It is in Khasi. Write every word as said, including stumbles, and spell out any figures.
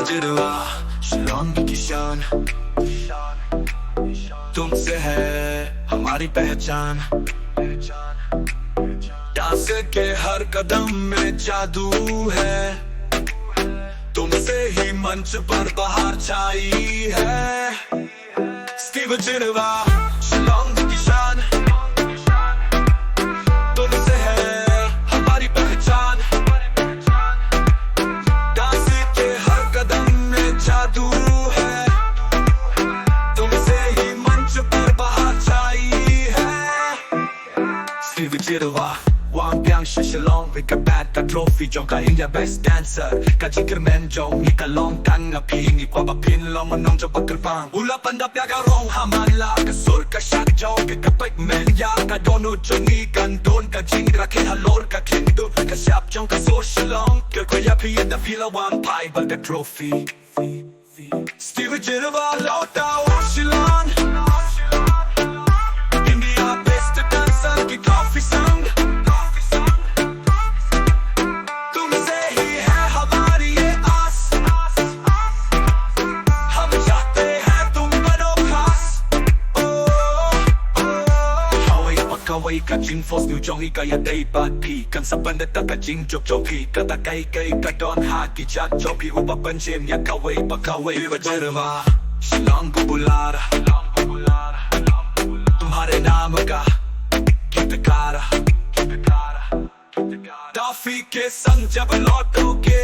Jirwa, Shillong ki shan, तुमसे है हमारी पहचान। डांस के हर कदम में जादू है, तुमसे ही मंच पर बहार छाई है। Steve Jirwa, Shillong की शान, तुमसे है हमारी पहचान। डांस के हर कदम में जादू है, तुमसे ही मंच पर बहार छाई है। Steve Jirwa, Wang Biang sha Shillong, wi ka bat ka trophy jong ka India best dancer. Ka jingkyrmen jong ngi ka long tang na phi, ngi kwah ba phin long nong jong ba kyrpang. U la pyndap ïa ka rong ha man la ka sur ka shad jong ka, ka pyrmen ïa ka dohnud jong ngi kan don ka jingrakhe halor ka khlieh duh ka shyiap jong ka sur Shillong. Ka kwah ïa phi ïa da phi la wan phai bad ka trophy. Steve Jirwa, Lotau Shillong, India best dancer ki trophy sang. तुमसे ही है हमारी ये आस, हम चाहते हैं तुम बनो खास। ओ, ओ, kawei pa kawei ka jingforce jong ngi ka ïadei bad phi, kan sa pyndep da ka jingjop jong phi. Kata kaei kaei ka don ha ki jait jong phi, uba pynjem ïa kawei pa kawei. Steve Jirwa, Shillong ko bulaa raha, तुम्हारे नाम का गीतकार, trophy ke संग जब लौटोगे,